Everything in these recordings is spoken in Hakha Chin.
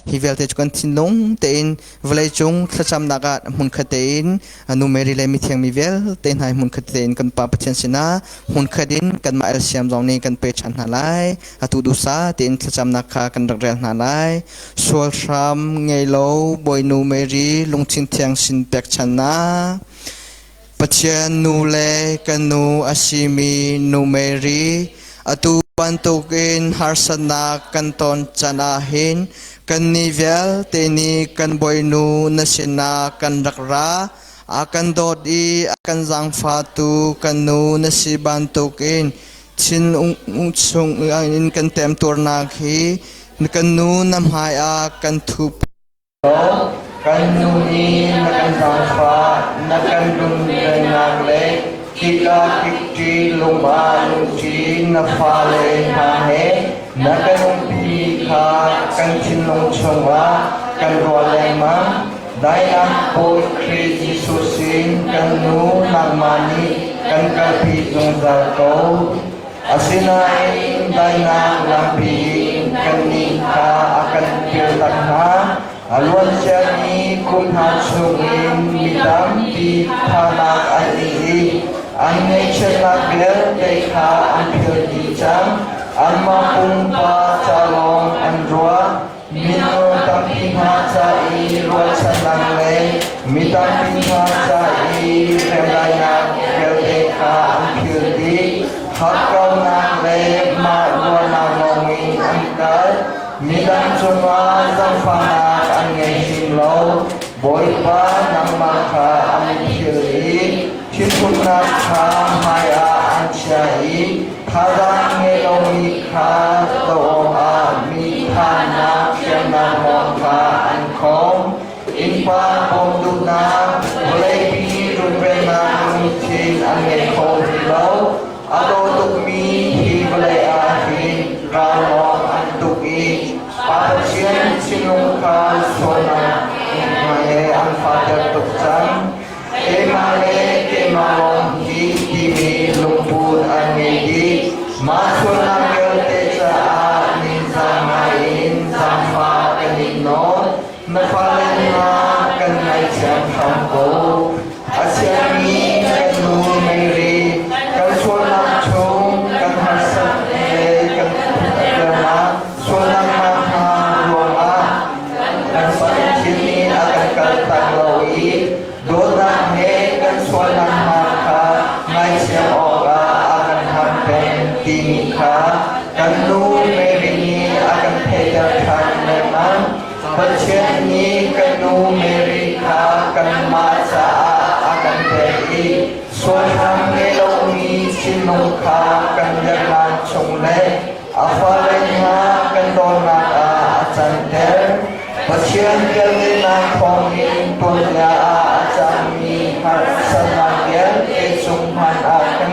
Hi vialte cu kan thinlung tein vawleicung thlacamnak ah hmunkhat tein Nu Mary le mithiang mi vialte hna hi hmunkhat tein kan Pa Pathian sinah hmunkhat in kanmah LCM zong nih kan pe ṭhan hna lai. Atu dusa tein thlacamnak kha kan rak rel hna lai. Sual hram ngei lo Bawinu Mary lungthin thiang sin pekchannak Pathian nu le kan nu a simi Nu Mary, atu bantukin harsatnak kan ton can ah hin kannih vialte nih kan Bawinu na sinah kan rak ra. A kan dawt i a kan zaangfahtu kan nu na si bantukin thin chung in kan temtuarnak hi kan nu na hmai ah kan thup. Kan nu nih na kan zaangfah, na kan runvennak le kika kikṭi lungah lungṭi na fale hna he na kan umpi kha kan thinlung chungah kan ruah lengmang. Dainak Bawi Khrih Jesuh sin kan nu nangmah nih kan kalpi zungzal ko. Asinain dainak lampi in kannih kha a kan kirtak hna. A luanciami kum hna chungin mi tampi thanak an ing i an ngaihchiatnak vialte kha an philh dih cang. Anmah pumpak ca lawng an ruah. Mino tampi hna ca i ruahchannak le mi tampi hna ca i remdaihnak vialte kha an philh dih. Hakkauhnak le mah ruahnak lawngin an kal. Midang cungah zaangfahnak an ngei hrim lo. Bawipa nangmah kha an philh i thinhunnak kha hmaiah an chia i Thazaang ngei lomi kha doh awkah mi phannak hriamnam lawng kha an khawm. Innpa bawm duhnak, vawleipi runvennak lungthin an ngei kho ti lo. A daw tukmi hi vawlei ah hin ral lawng an tuk i Pa Pathian thinlung kha sualnak he an fahter tuk cang. Keimah le keimah lawng hi timi lungput an ngei dih. Mah sualnak vialte caah ningzang ngaiin zaangfah kan in nawl. Na fale hna kan ngaithiam hram ko. A siangmi kan nu Mary, kan sualnak chung kan harsat le kan dernak sualnak hna ruangah kan Pathian nih a kan kaltak lo i dawtnak he kan sualnak hna kha ngaithiam awkah a kan ham peng timi kha kan nu Mary nih a kan theihter ṭhan lengmang. Pathian nih kan nu Mary kha kanmah caah a kan pek i sualhram ngei lomi thinlung kha kan rianlan chung le a fale hna kan dawtnak ah a canter. Pathian velngeihnak thawngin tuanbia ah a cangmi harsatnak vialte cung hmanh ah khan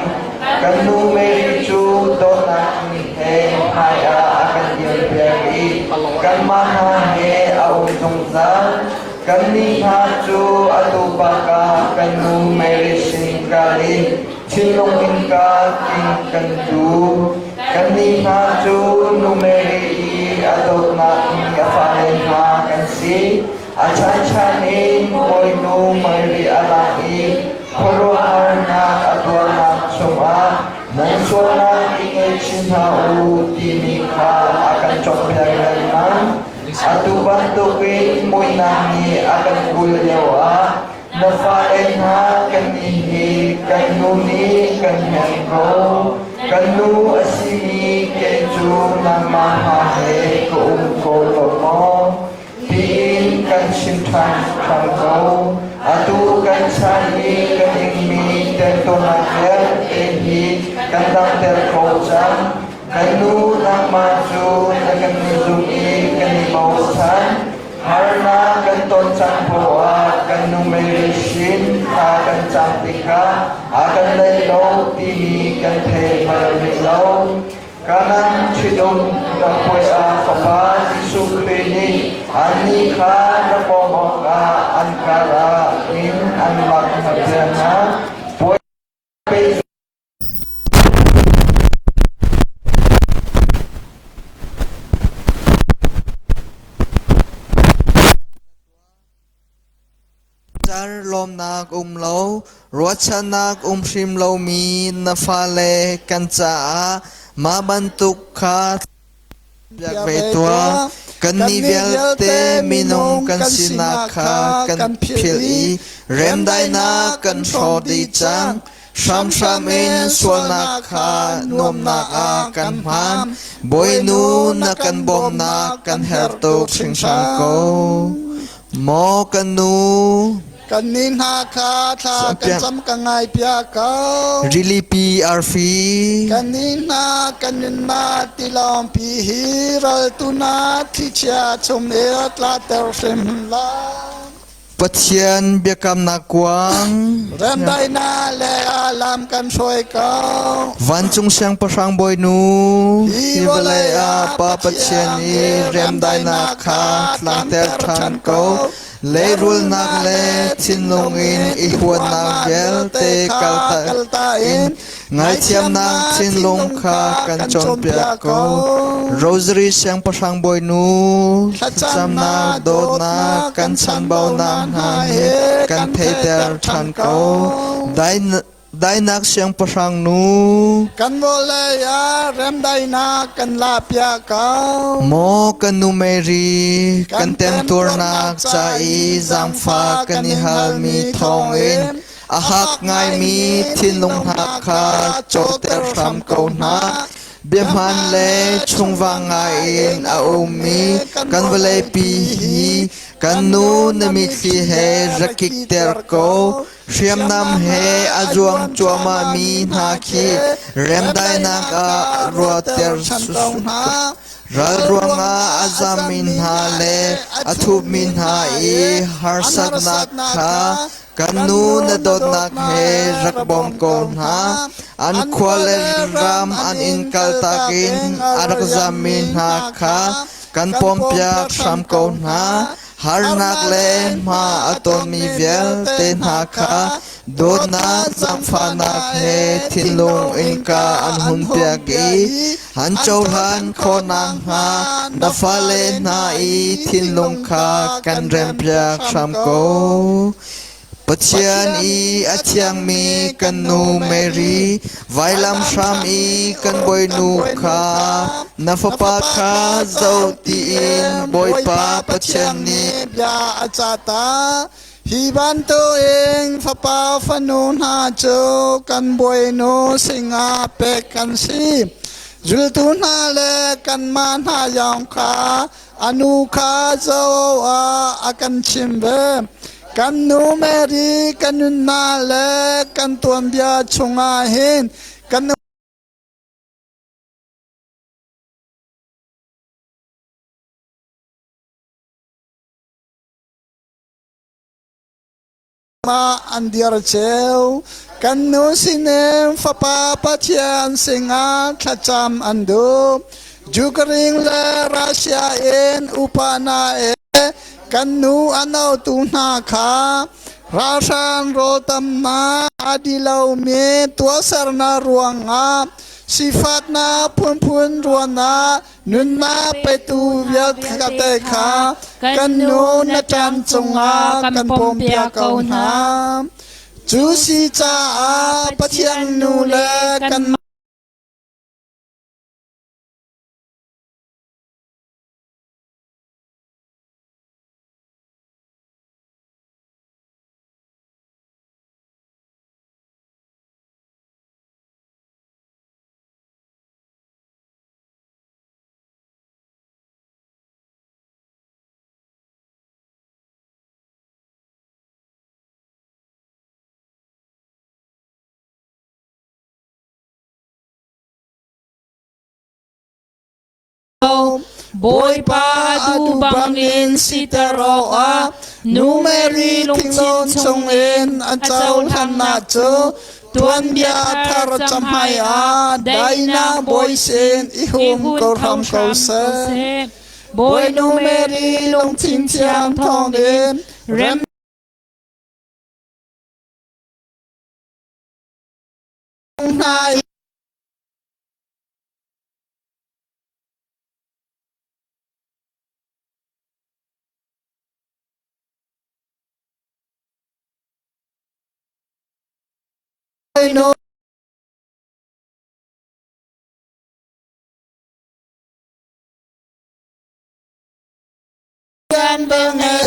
kan nu Mary cu dawtnak mi he hmaiah a kan dirpiak i kanmah hna he a um zungzal. Kannih hna cu atu bak ah kan nu Mary sin kal in thinlung innka king kan duh. Kannih hna cu nu Mary i a dawtnak mi a fale hna kan si. A chanchan in Bawinu Mary a lang i khuaruahharnak a tuarnak chungah nan sualnak i ngaihchih hna u timi kha a kan cawnpiak lengmang. Atu bantukin muihnak nih a kan kulh lioah Na fale hna kannih hi kan nu nih kan hlen ko. Kan nu a simi kei cu nangmah hna he ka um ko lo maw? Tiin kan chim ṭhan ṭhan ko. Atu kan chan i kan ingmi temtuarnak vialte hi kan damter ko cang. Kan nu nangmah cu na kan zum i kan i bochan. Harnak kan ton cang poah kan nu Mary sin thla kan cam tikah a kan lei lo timi kan thei bal rih lo. Kanan ṭhitum na puai ah Fapa Jesuh Khrih nih annih kha na pawm awkah an karah in an lak hna bia hna. Puai Car lawmnak um lo, ruahchannak um hrim lomi na fale kan caah mah bantuk kha piak ve tuah. Kannih vialte minung kan sinak kha kan philh i remdainak kan hrawh dih cang. Hramhram in sualnak kha nuamnak ah kan hman. Bawinu na kan bawmnak kan herh tuk hringhran ko. Maw kan nu, Kannih hna kha thla kan cam ka ngai piak ko. Rilipi arfi. Kannih hna kan nunnak tilawngpi hi raltu na thlichia chung i tlater hrim hlah. Pathian biakamnak kuang. Remdaihnak le a lam kan hruai ko. Vancung siangpahrang bawinu, hi vawlei ah Pa Pathian i remdaihnak kha tlangter ṭhan ko. Leirulnak le thinlung in i huatnak vialte kaltak in ngaithiamnak thinlung kha kan cawnpiak ko. Rosary siangpahrang bawinu, thlacamnak, dawtnak, kan chanbaunak hna hi kan theiter ṭhan ko. Dainak siangpahrang nu, kan vawlei ah remdaihnak kan lahpiak ko. Maw kan nu Mary, kan temtuarnak ca i zaangfah kan i halmi thawngin a hak ngaimi thinlung hna kha cawhter hram ko hna. Biahmaan le chungvang ngaiin a ummi kan vawleipi hi kan nu na mitthli he rak kikter ko. Hriamnam he a zuang cuahmahmi hna khi remdainak ah ruahter Ral ruangah a zammi hna le a thupmi hna i harsatnak kha kan nu na dawtnak he rak bawm ko hna. An khua le ram an inn kaltak in a rak zammi hna kha kan pawmpiak hram ko hna. Harnak le hma a tonmi vialte hna kha dawtnak zaangfahnak he thinlung innka an hunpiak i an cohlan khawh nakhnga na fale hna i thinlung kha kan rempiak hram ko. Pathian i a thiangmi kan nu Mary, vailam hram i kan Bawinu kha na fapa kha zoh tiin Bawipa Pathian nih bia a cah ta. Hi bantukin fapa fanu hna cu kan Bawinu singah pek kan si. Zultu hna le kanmah hna zong kha A nu kha zoh ah a kan chim ve. Kan nu Mary kan nunnak le kan tuanbia chungah hin kan mah an dir cio. Kan nu sinin Fapa Pathian singah thlacam an duh. Ukraine le Russia in upa na e kan nu a nautu hna kha ralhrang rawltamnak a di lomi tuahsernak ruangah sifaknak phunphun ruangah Nunnak petu vialte kha kan nu na ṭam cungah kan pawmpiak ko hna. Cu si caah Pathian nu le kan Bawipa a duh bangin siter awkah Nu Mary lungthin chungin a cohlannak cu Tuanbia thar cahmai ah daihnak bawi sin i hum ko hram ko seh. Bawinu Mary lungthin thiang thawngin rem hna Bawinu Kan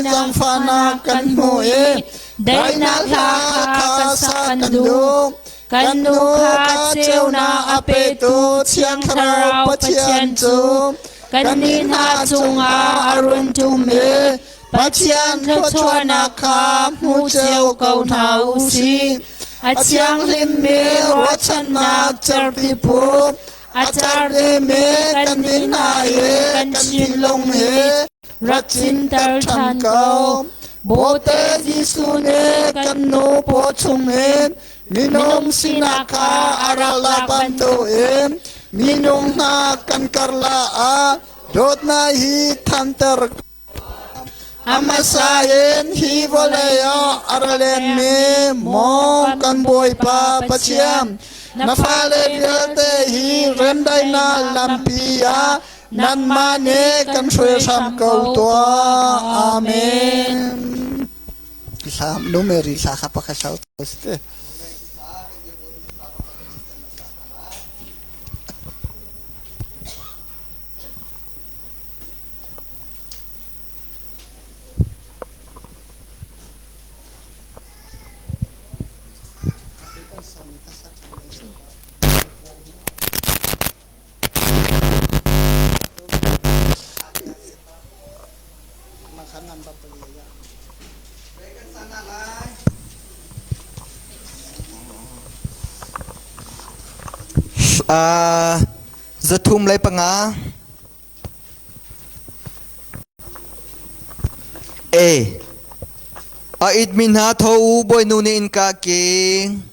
zangfahnak kan hmu i daihnak hla kha sak kan duh. Kan nu kha ceunak a petu Thiang Thlarau Pathian cu kannih hna cungah a run ṭum i Pathian thluachuahnak kha hmu cio ko hna u sih. A thianghlimmi ruahchannak cerhti phu a cerhmi kan min hna i kan thinlung hi rak cinter ṭhan ko. Bawte Jesuh nih kan nu paw chungin minung sinak kha a rak lak bantukin minung hna kan karlak ah dawtnak hi thanter A hmasa in hi vawlei ah a ra lenmi maw kan Bawipa Pathian, na fale vialte hi remdaihnak lampi ah nanmah nih kan hruai hram ko tuah. Amen. Hla nu Mary hla kha pakhat hlau te. 305. A. A itmi hna tho u Bawinu nih innka king.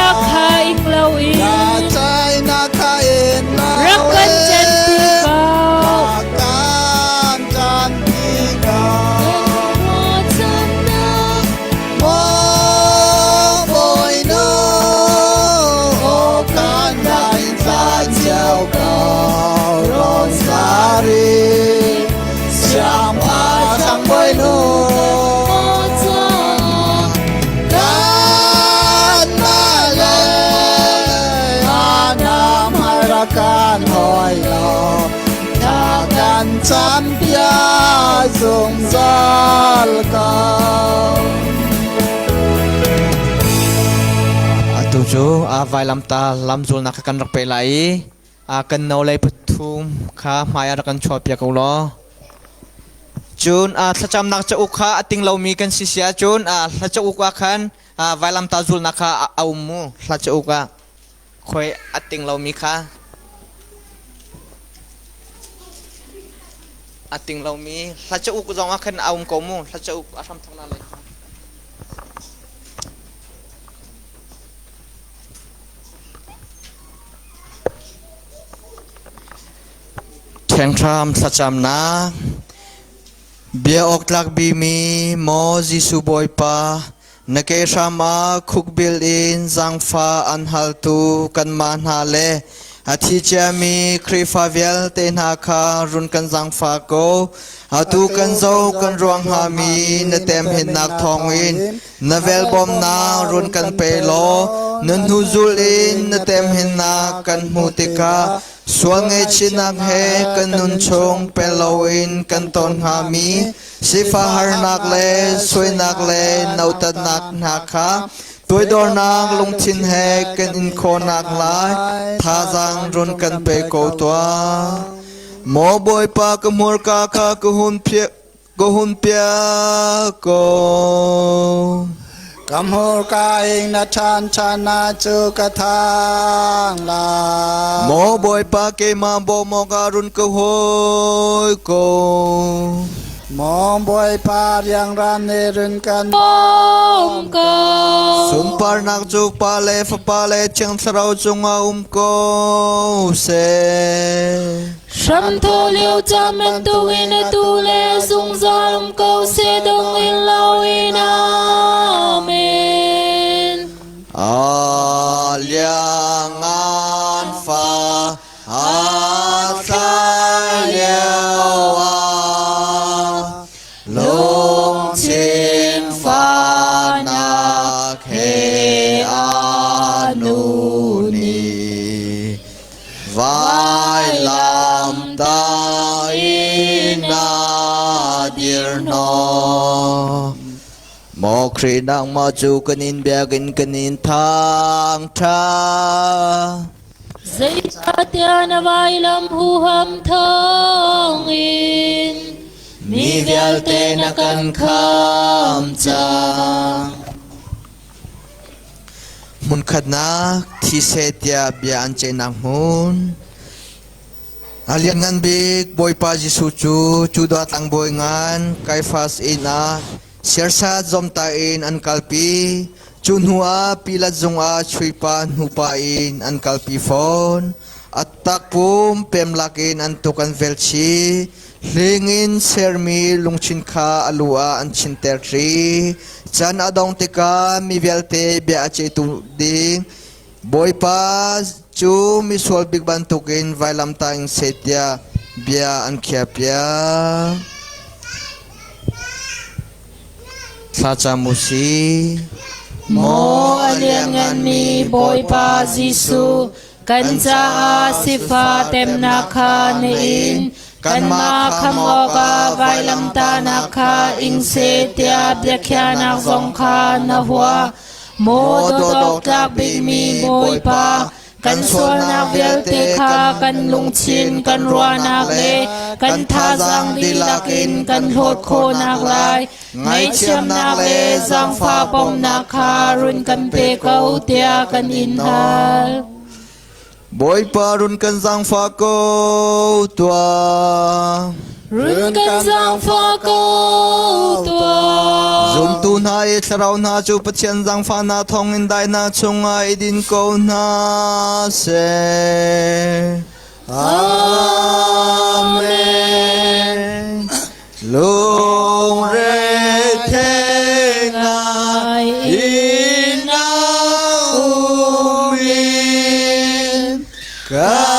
Biaceihnak kha ing loin Biaceihnak kha in loin rak kan ṭanpi ko. Rak kan ṭanpi ko. Thlacamnak Maw Bawinu, kan ngaih tla cio ko. Rosary, Siangpahrang Bawinu. Kanmah le anam harakan hoi lo ta kan campiak zungzal ko. Atu cu a vailamta lamzulnak kha kan rak pe lai i a kan no lei pathum kha hmai ah rak kan chuahpiak ko law. Cun a thlacamnak cauk kha a ting lomi kan si si ahcun a hla cauk ah khan vailamta zulnak kha a um mu hla cauk ah khoi a ting lomi kha a ting lomi hla cauk zong ah khan a um ko mu hla cauk a hram thawk na lei. Ṭhenghram thlacamnak Bia awktlak bimi maw Jesuh Bawipa, na ke hram ah khukbil in zaangfah an haltu kanmah hna le a thi ciami Khrihfa vialte hna kha run kan zaangfah ko. Atu kan zoh kan ruang hngami na temhinnak thawngin na vel bawmnak run kan pe law na hnuzul in na temhinnak kan hmuh tikah Sual ngaihchihnak he kan nun chung pel loin kan ton hngami sifah harnak le suainak le nautatnak hna kha tuaidornak lungthin he kan in khawhnak lai thazaang run kan pe ko tuah. Maw Bawipa ka hmurka kha ka hun ka hun piak ko. Ka hmurka in na ṭhan ṭhan cu ka thang lai. Maw Bawipa keimah bawm awkah run ka hawi ko. Maw Bawipa riangram nih run kan bawm ko. Sunparnak cu Pa le Fapa le Thiang Thlarau cungah um ko seh. Hramthawh lio caan bantukin atu le zungzal um ko seh dong in loin. Amen. A liangan fa a thlai lio ah lungthin fahnak he a nu nih Vailamtah in a dirhnawh. Maw Khrih nangmah cu kan in biakinn kan in thangṭhat. Zeicahtiah na vailam huham thawngin mi vialte na kan kham cang. Hmunkhatnak thise tiah bia an ceihnak hmun. A lianngan bik Bawipa Jesuh cu Judah tlangbawi ngan Kaifas inn ah siarsat zomta in an kalpi. Cu hnu ah Pilat zung ah chuipa hnupa in an kalpi fawn. A takpum pem lakin an tuk an velchi. Hling in sermi lungchin kha a lu ah an chinter ṭi. Can a dong tikah mi vialte bia a ceihtu ding Bawipa cu misual bik bantukin vailamtah in seh tiah bia an khiahpiak. Thlacam u sih. Maw a liannganmi Bawipa Jesuh, Kan caah sifah temnak kha na in, kanmah khamh awkah vailamtahnak kha ing seh tiah biakhiahnak zong kha na huah. Maw dawt tlak bikmi Bawipa, kan sualnak vialte kha kan lungthin, kan ruahnak le kan thazaang dihlak in kan hlawt khawhnak lai ngaihthiamnak le zaangfah bawmhnak kha run kan pe ko tiah kan in hal. Bawipa run kan zaangfah ko tuah. Run kan zaangfah ko tuah. Zumtu hna i thlarau hna cu Pathian zaangfahnak thawngin daihnak chungah i din ko hna seh. Amen. Lungre ngai in a umin ka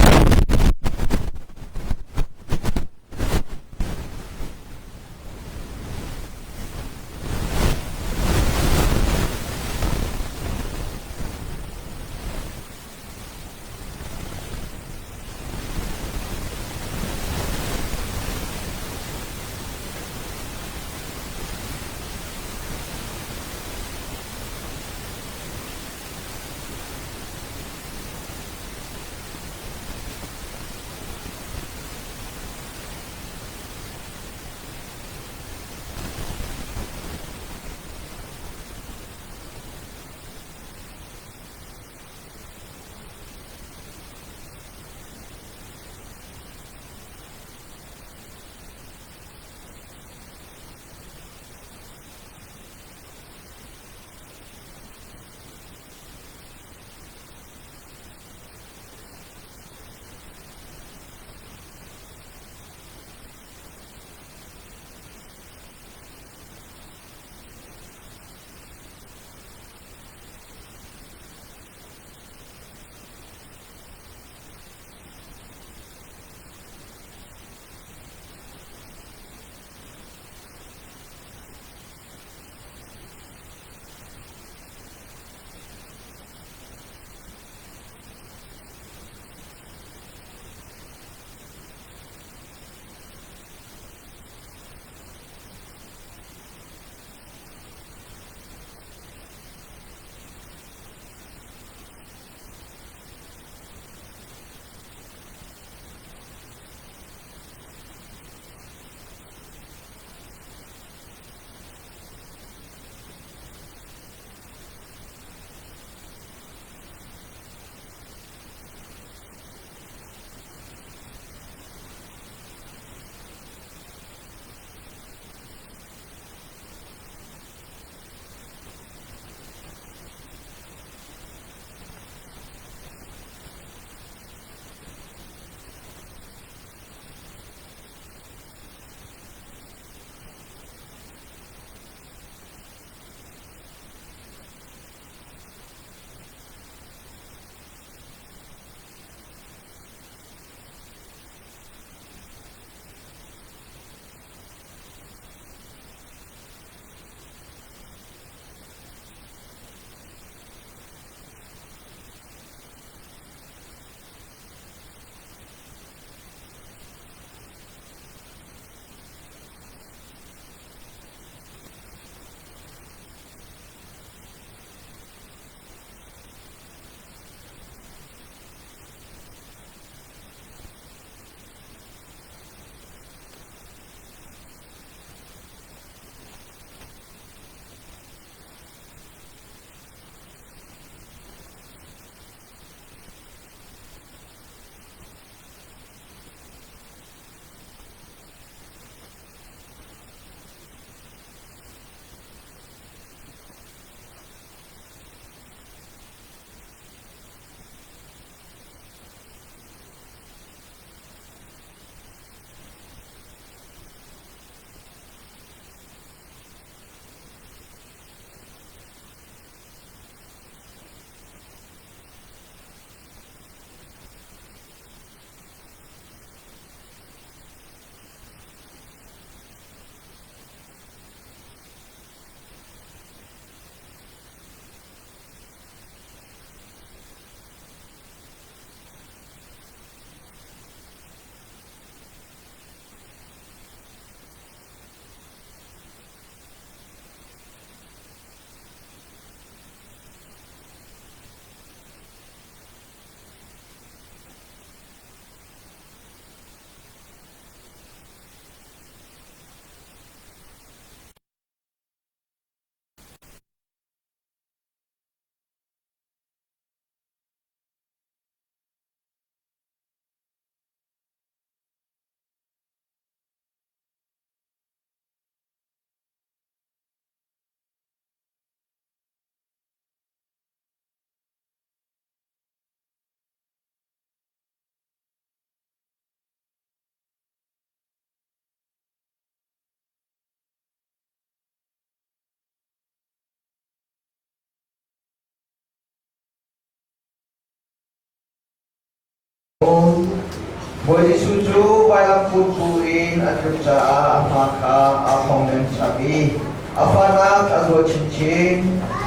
Bawi Jesuh cu vailam put buin a tluk caah a hma kha aa khong chap i a fahnak a zual chinchin.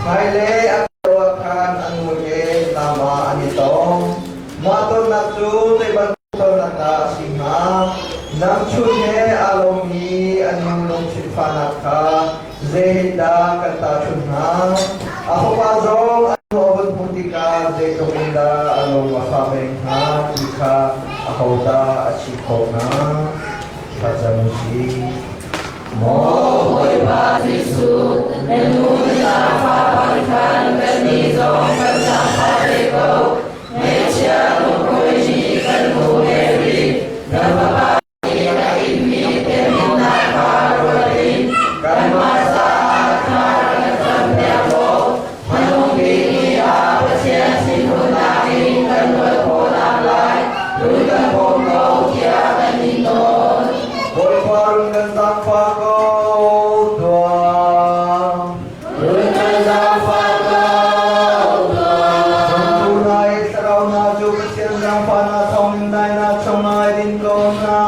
Hmailei a kal ah khan a nu he lam ah an i tong. Mah tonnak cu zei bantuk tonnak dah a si hnga? Namchun he aa lomi a nu lungthin fahnak kha zeihindah kan tahchunh hnga? A fapa zong a nu a vun hmuh tikah zeitluk in dah a lung a fah ve hnga ti kha ahodah a chim kho hnga? Thlacam u sih. Maw Bawipa Jesuh, na nu na zaangfah bang khan kannih zong kan zaangfah ve ko. Ngaihchia lungkuaimi kan nu Mary, na fapa nih a inmi temhinnak kha ruat in kanmah caah thla kan campiak law hmanung bik ni ah Pathian thinhunnak in kan luat khawhnak lai run kan bawm ko tiah kan in nawl. Bawipa run kan zaangfah ko tuah. Run kan zaangfah ko tuah. Zumtu hna i thlarau hna cu Pathian zaangfahnak thawngin dainak chungah i din ko hna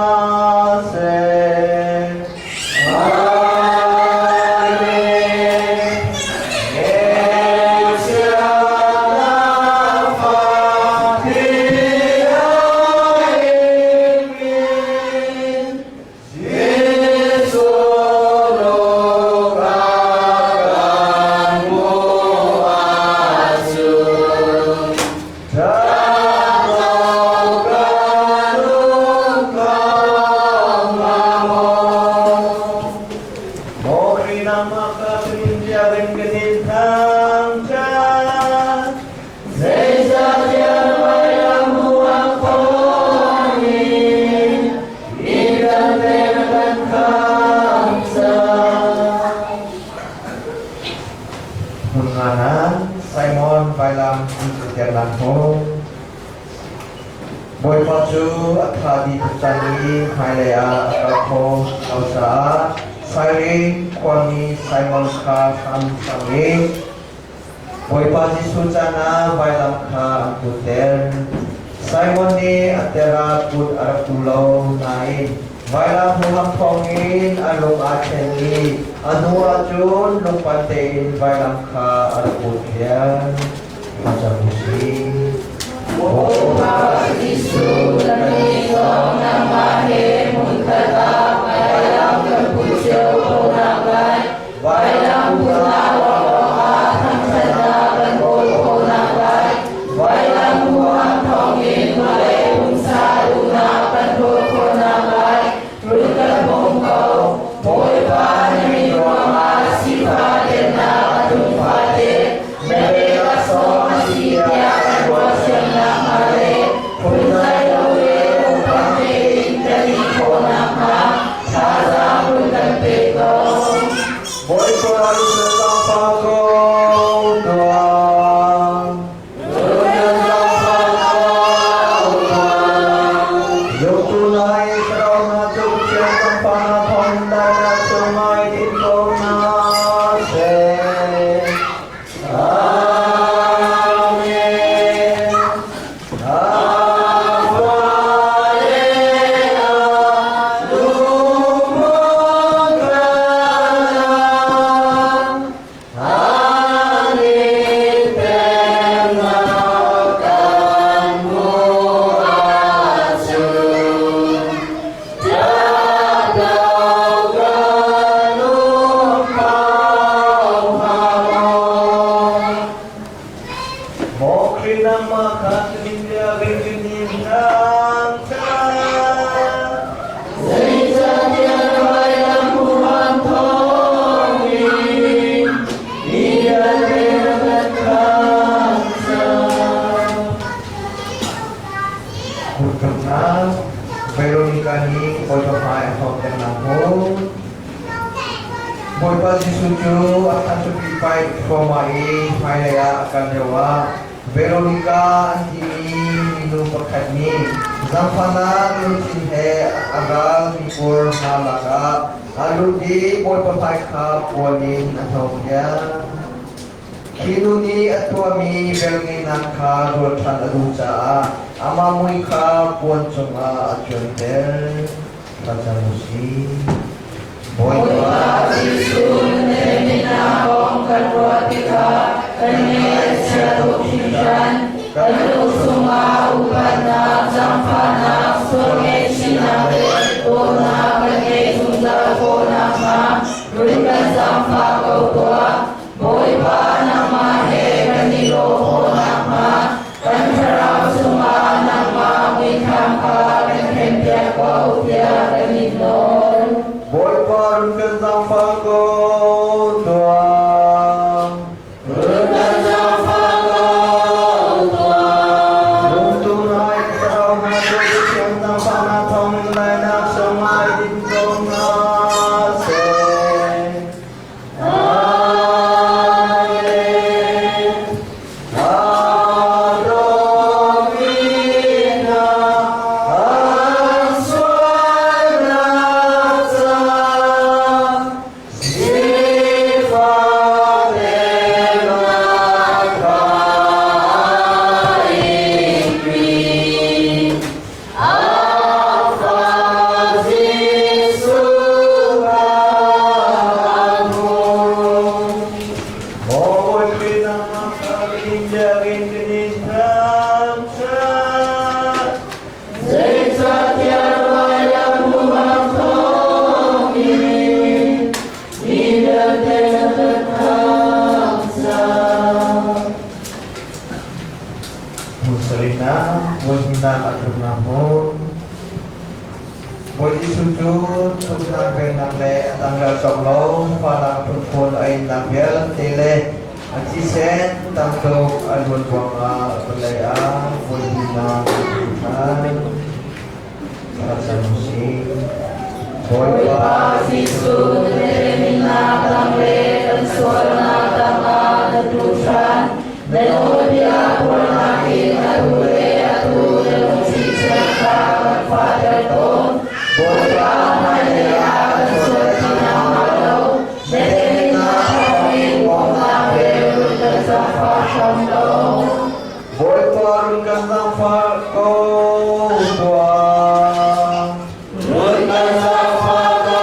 seh. Amen. Ngeihchiatnak fak in Jesuh lung a kan hmuh ahcun ṭhatlo kan um kho hnga maw? Maw Khrih nangmah ka India ring kan in thangṭhat. Zeicahtiah vailam huang thawngin mi vialte na kan khamh cang. Hmun nga Simon vailam an ter lan ho. Bawipa cu a tha dih tuk cang i hmailei ah a kal kho lo caah Sairin khuami Simon kha hram sang in Bawipa Jesuh can ah vailam kha an putter. Simon nih a ter ah put a rak duh lo nain vailam huham thawngin a lung aa thlen i a hnu ah cun lungpan tein vailam kha a rak put thiam. Thlacam u sih. Bawipa Jesuh, kannih zong nangmah he hmunkhat ah vailam kan put cio ko naklai, vailam putnak awkah thangṭhatnak kan kawl khawh naklai, vailam huham thawngin vawlei pumsa duhnak kan hlawt khawh naklai, run kan bawm ko. Bawipa, na min ruangah sifah temnak a tlung fate, na bia sawm a si tiah kan ruah thiam nakhnga le phunzai lo le lungpang tein kan i khawh nakhnga thazaang run kan pe ko. Bawipa run zaangfah ko tuah. Run zaangfah ko tuah. Zumtu hna i thlarau hna cu Pathian zaangfahnak thawngin dainak chungah i din ko hna seh. Amen. Zeicahtiah vailam huham thawngin mi vialte na kan khamh cang. Kutkapnak Veronica nih Bawipa hmai a thawkternak hmu. Bawipa Jesuh cu a thancupi paih thluahmah i hmailei ah a kal lioah Veronica an timi minu pakhat nih zaangfahnak lungthin he a ral mipur hna lakah a lut i Bawipa hmai kha puan in a hnawh piak. Khi nu nih a tuahmi velngeihnak kha ruat ṭhan a duh caah amah mui kha puan cungah a cuanter. Thlacam u sih. Bawipa Jesuh na temhnak kong kan ruah tikah kan ngaih a chia tuk hringhran. Kan lung chungah upatnak, zaangfahnak, sual ngaihchihnak le dawtnak kan ngeih zungzal khawh nakhnga run kan zaangfah ko tuah. Bawipa nangmah he kan i lawh khawh nakhnga kan thlarau chungah nangmah muithlam kha kan khenpiak ko tiah kan in nawl. Bawipa run kan zaangfah ko tuah. Run kan zaangfah ko tuah. Lungtu nai thlarau hna cu Pathian zaangfahnak thawngin lainak sungah i din ko hna seh. Zeicahtiah vailam huham thawngin mi vialte na kan khamh cang. Musarina, Wahina atruna mo. Bawi Jesuh cu thuknak vennak le a tangral cawk lo fahnak phunphun a innak vialte le a thisen tamtuk a luan ruangah vawlei ah voihnihnak a hmu ṭhan. Thlacam usih. Bawipa Bawipa Jesuh, na temhinnak tang le kan sualnak tangah na tlu ṭhan. Na nawlbia buarnak in atu le atu na lungsi chiat kha kan fahter tawn. Bawipa hmailei ah kan sual ti nakhnga lo, na temhinnak thawngin bawmhnak he run kan zaangfah hram ko. Bawipa run kan zaangfah ko tuah. Run kan zaangfah ko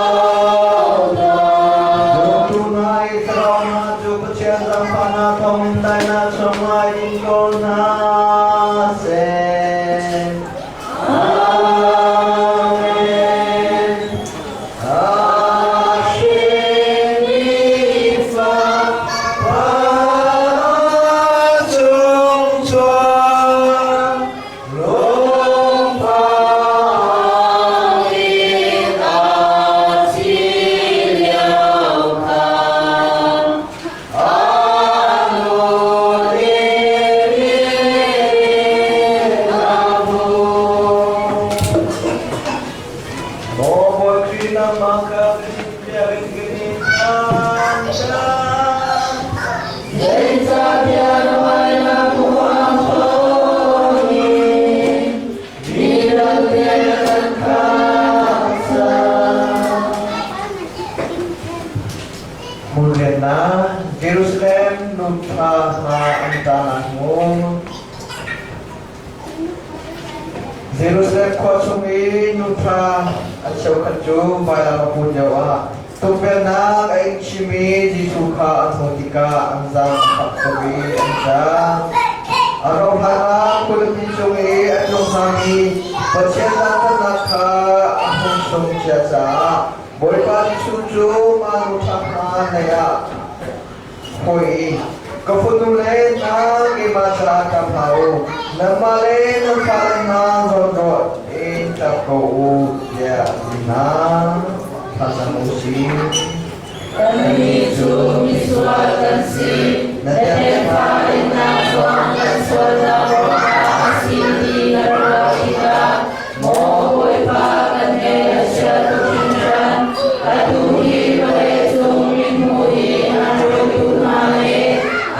tuah. Lungtu hna i thlarau hna cu Pathian zaangfahnak thawngin dainak chungah in ko hna seh. Amen. Zeicahtiah vailam huham thawngin mi vialte na kan khamh cang. Hmunriannak Jerusalem nuṭha hna an ṭahnak hmun. Jerusalem khua chung i nuṭha a cheukhat cu vailam a put lioah tukvelhnak a ing chimmi Jesuh kha an hmuh tikah an zaang a fak tuk i an ṭah. A rauhhlan ah khualipi cung i a tlung hngami Pathian dantatnak kha a hung sung cia caah Bawipa Jesuh cu mah nuṭha hna lei ah Hawi i ka fanu le hna keimah caah ṭap hlah u, nanmah le nan fale hna zawnruah in ṭap ko u, tiah a ti hna. Thlacam u sih. Kannih cu misual kan si, na tefa innak zong kan sualnak ruangah a si ti na ruah tikah, maw Bawipa kan ngaih a chia tuk hringhran. Atu hi vawleicung mithmuh i an rawitu hna le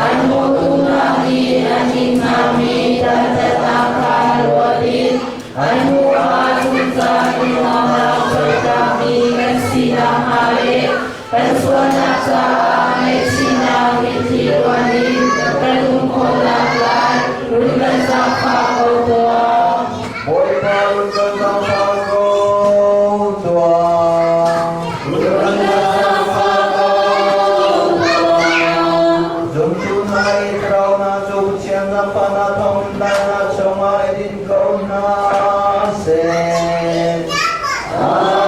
an hmutu hna nih an ing hngami dantatnak kha ruat in an hmuh ah zungzal i nuamhnak cotermi kan si nakhnga le kan sualnak caah ngaihchihnak mitthli luan in thawngin dainak chungah i din ko hna seh. Amen.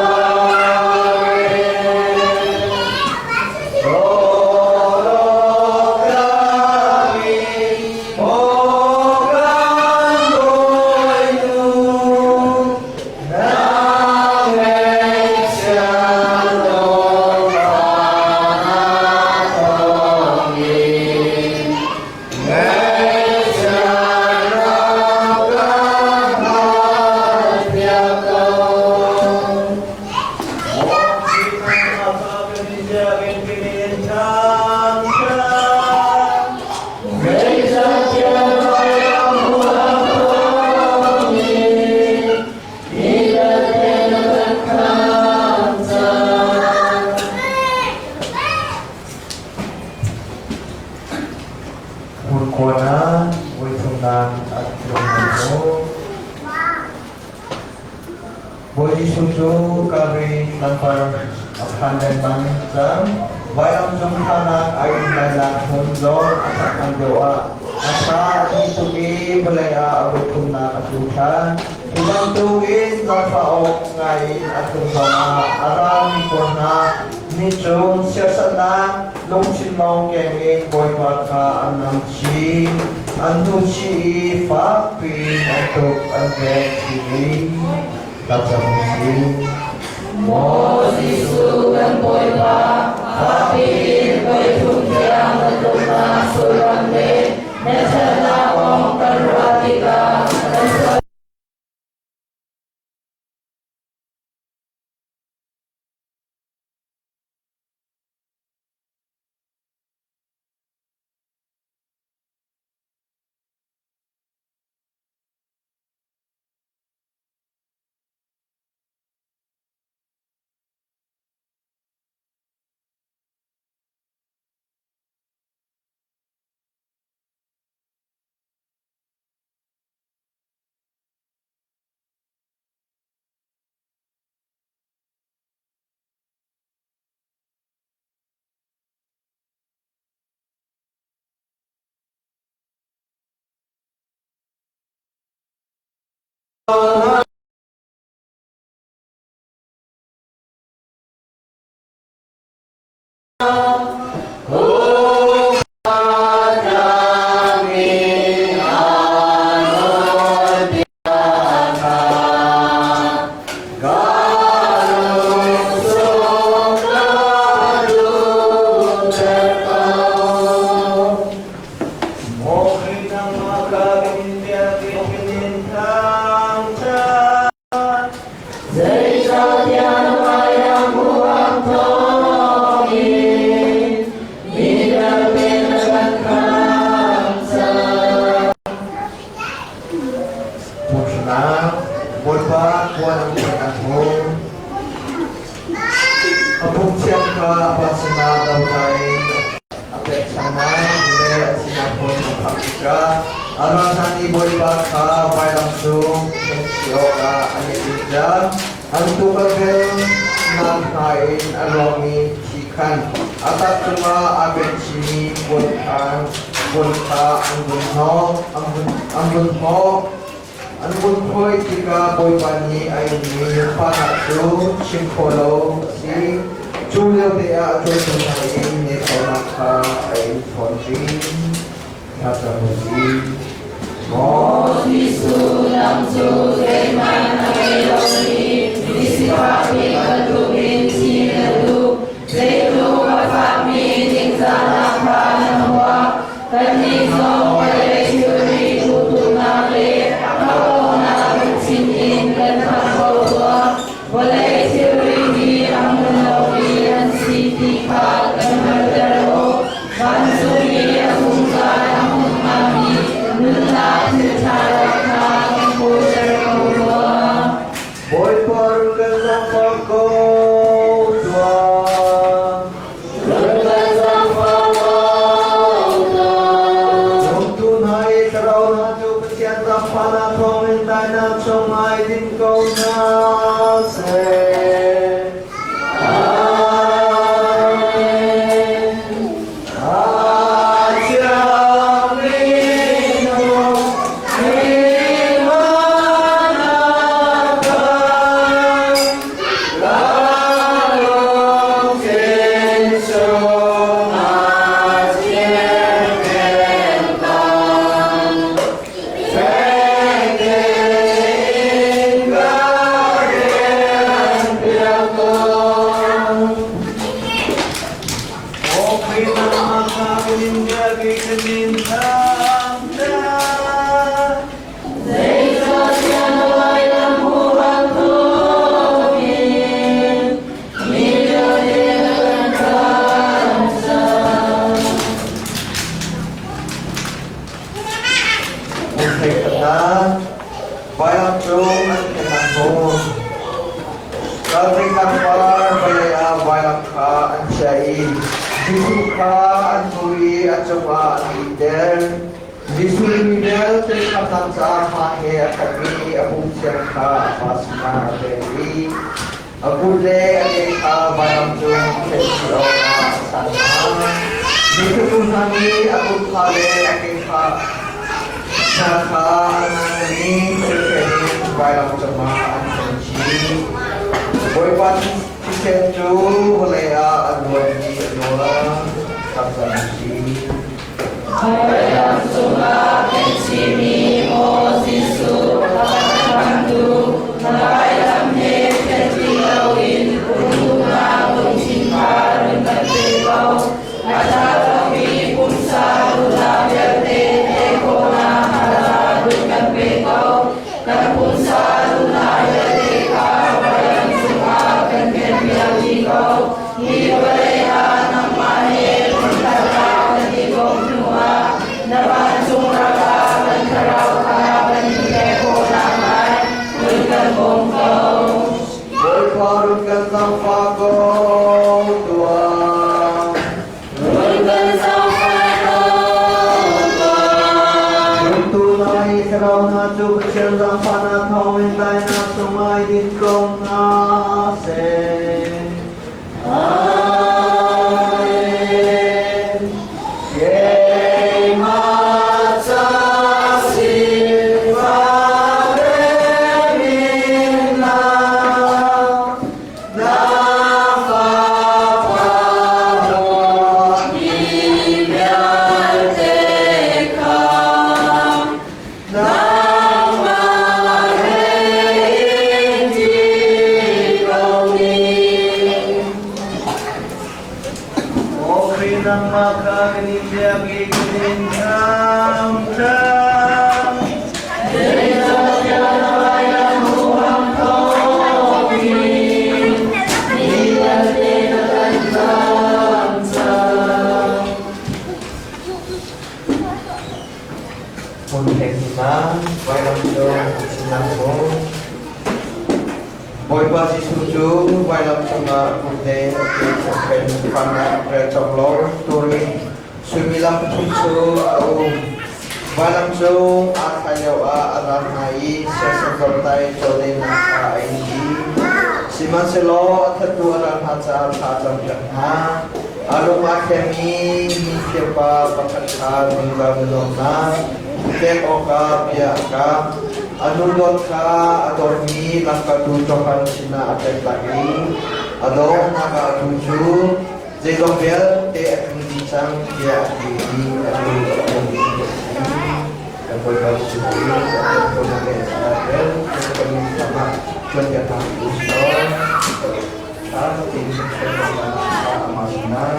Hmunkhua voithumnak a tlung ko. Bawi Jesuh cu Kalvary tlangpar a phan lengmang cang. Vailam cung thahnak a in lainak hmun zong a phak deuh ah a tha a thi tuk i vawlei ah a voithumnak a tlu ṭhan. Cu bantukin zaangfah awk ngai in a tlung zongah a ralmi pawl hna nih cun siasatnak lungthin lawng keng in Bawipa kha an namchih, an hnuchih i fakpi in an tuk an vek timi thlacam u sih. Maw Jesuh kan Bawipa, fakpi in voithum tiang na tluknak sullam le na ṭhatnak kong kan ruah tikah kan sual. Zeicahtiah na hmaiah huham thawngin mi vialte na kan khamh cang. Hmunhnak Bawipa puan an pek hmu. A pumthiam kha a pa sinah dota in a pekchanhnak le a sinah hmun a phak tikah a ral hna nih Bawipa kha vailam cung khenhchih awkah an i timhcia. An tuk a velnak hna in a luangmi thi khan a tak cungah aa benhchihmi puan kha an vun hnawh. An vun hnawh. An vun khawih tikah Bawipa nih a inmi fahnak cu chim khawh lo a si. Cu liote ah a ṭuantu hna in nehsawhnak kha a in thawn chin. Thlacam u sih. Maw Jesuh, nang cu zeihmanh a ngei lomi misifak mi bantukin thi na duh. Zeitluk a fakmi ningzahnak kha na huah. Kannih zong vawlei thilri duhduhnak le khamhawknak lungthin in kan thang ko tuah. Vawlei thilri hi a hmun lomi an si ti kha kan hngalhter u. Vancung i a zungzal a hmun hngami nunnak thilṭha rak kha kan kawlter ko tuah. Bawipa run kan zaangfah ko tuah. Zumtu hna i thlarau hna cu Pathian zaangfahnak thawngin dainak chungah i din ko hna seh. Amen. A thiangmi nung. Hmun Vailam cung an khennak hmun. Kalvari tlangpar vawlei ah vailam kha an chiah i Jesuh kha an hmu i a cungah an ihter. Jesuh nih mi vialte khamhnak caah hma he a khatmi a pum thiang kha a Pa sinah a pek i a kut le a ke kha vailam cung khenh chih awkah a san hna. Mithitu hna nih a kut kha le a ke kha hna kha an ngan i thilkhen in vailam cungah an khenh chih. Bawipa thisen cu vawlei ah a luan i a luang. Thlacam u sih. Vailam cungah khenh chihmi Maw Jesuh, a kan khamhtu, na vailam he then ti loin um duhnak lungthin kha run kan pe ko. A ṭha lomi pumsa duhnak vialte tei khawhnak thazaang run kan pe ko. Kan pumsa duhnak vialte kha vailam cungah kan khenpiak dih ko. Hi vawlei ah nangmah he hmunkhat ah kan i komh hnuah na vancung ram ah kan thlarau kha kan i pek khawh nakhngai run kan bawm ko. Bawipa run kan zaangfah ko tuah. Run kan zaangfah ko tuah. Zumtu hna i thlarau hna cu Pathian zaangfahnak thawngin dainak chungah i din ko hna seh. Amen. Keimah ca sifah teminnak na Fapa Mi vialte kha nangmah he in ti ko ning. Aw Khrih nangmah kha kan in biak i kan in thangṭhat. Zeicahtiah na vailam huham thawngin mi vialte na kan tlam cang. Hmun hna vailam cung sinah hmu. Bawipa Jesuh cu vailam cungah kut le a ke thawkhen vanah rel cawk lo turin suimilam pathum cu a um. Vailam cung aa thlai lioah a ral hna i siasal zawmtai cawlehnak kha a in dih. Sihmanhsehlaw a thattu a ral hna caah thla a campiak hna. A lung aa thleng i mi firpa pakhat kha zungzal nuamhnak pek awkah bia a kam. A nu dawt kha a dawtmi lamkaltu Johan sinah a pektak i a donghnak ah atu cu zeizong vialte a tling dih cang tiah a ti i a lu a pummi a si. Kan Bawipa Jesuh Khrih a temtuarnak le a thihnak vialte kan mitthlam ah cuanter hna u sih law ṭha tein kan amah sinah.